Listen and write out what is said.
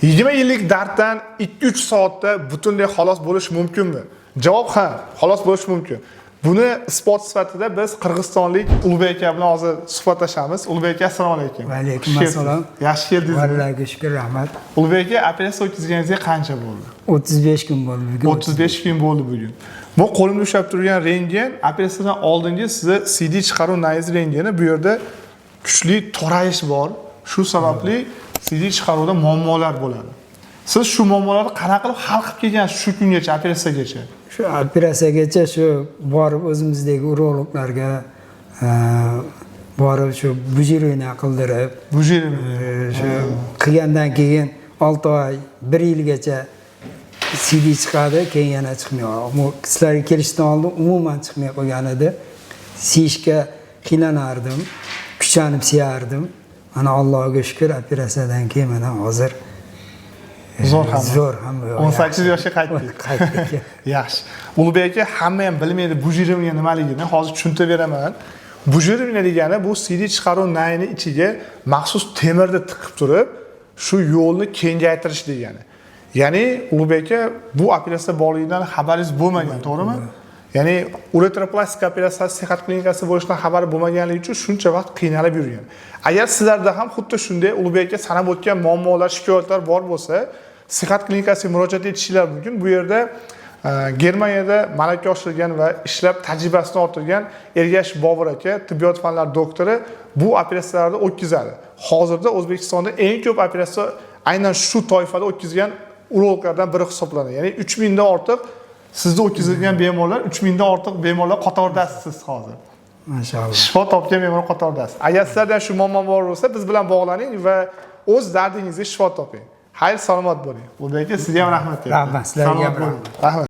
20 yillik darddan 2-3 soatda butunlay xalos bo'lish mumkinmi? Javob ha, xalos bo'lish mumkin. Buni isbot sifatida biz qirg'izistonlik Ulug'bek aka bilan hozir suhbatlashamiz. Ulug'bek aka, assalomu alaykum. Va alaykum Xush kelibsiz. Assalom. Yaxshi keldingizmi? Allohga shukur, rahmat. Ulug'bek aka, operatsiya o'tkazganingizga qancha bo'ldi? 35 kun bo'ldi bugun. 35 kun bo'ldi bugun. Bu qo'limda ushlab turgan rentgen operatsiyadan oldingi sizni CD chiqaruv nayz rentgeni. Bu yerda kuchli torayish bor. Shu sababli CD chiqaruvda muammolar bo'ladi. Siz shu muammolarni qanaqa qilib hal qilib kelgansiz shu kungacha, operatsiyagacha? Shu operatsiyagacha shu borib o'zimizdagi urologlarga borib shu bujiruvni qildirib, Bujiruvni. Shu qilgandan keyin 6 oy, 1 yilgacha CD chiqadi, keyin yana chiqmay. Bu sizlarga kelishdan oldin umuman chiqmay qolgan edi. Siyishga qiynanardim, kuchanib siyardim. Mana, Allohga shukur, operatsiyadan keyin mana hozir Zo'r hamma. Zo'r hamma. 18 yoshga qaytdik. Qaytdik. Yaxshi. Ulug'bek aka, hamma ham bilmaydi bujiruvni nimaligini. Hozir tushuntirib beraman. Bujiruvni degani bu CD chiqaruv nayini ichiga maxsus temirni tiqib turib, shu yo'lni kengaytirish degani. Ya'ni Ulug'bek aka, bu operatsiya borligidan xabaringiz bo'lmagan, to'g'rimi? Ya'ni uretroplastika operatsiyasi Sihat klinikasi bo'lishidan xabari bo'lmaganligi uchun shuncha vaqt qiynalib yurgan. Agar sizlarda ham xuddi shunday Ulug'bek aka sanab o'tgan muammolar, shikoyatlar bor bo'lsa, Sihat klinikasiga murojaat etishinglar mumkin. Bu yerda Germaniyada malaka oshirgan va ishlab tajribasini orttirgan Ergash Bobur aka, tibbiyot fanlari doktori, bu operatsiyalarni o'tkazadi. Hozirda O'zbekistonda eng ko'p operatsiya aynan shu toifada o'tkazgan urologlardan biri hisoblanadi. Ya'ni 3000 dan ortiq sizda o'tkazilgan bemorlar, 3000 dan ortiq bemorlar qatoridasiz siz hozir. Mashalloh. Shifo topgan bemor qatoridasiz. Agar sizlarda ham shu muammo bor bo'lsa, biz bilan bog'laning va o'z dardingizga shifo toping. Xayr, salomat bo'ling. Ulug'bek aka, sizga ham rahmat. Rahmat, sizlarga ham Salomat bo'ling. Rahmat.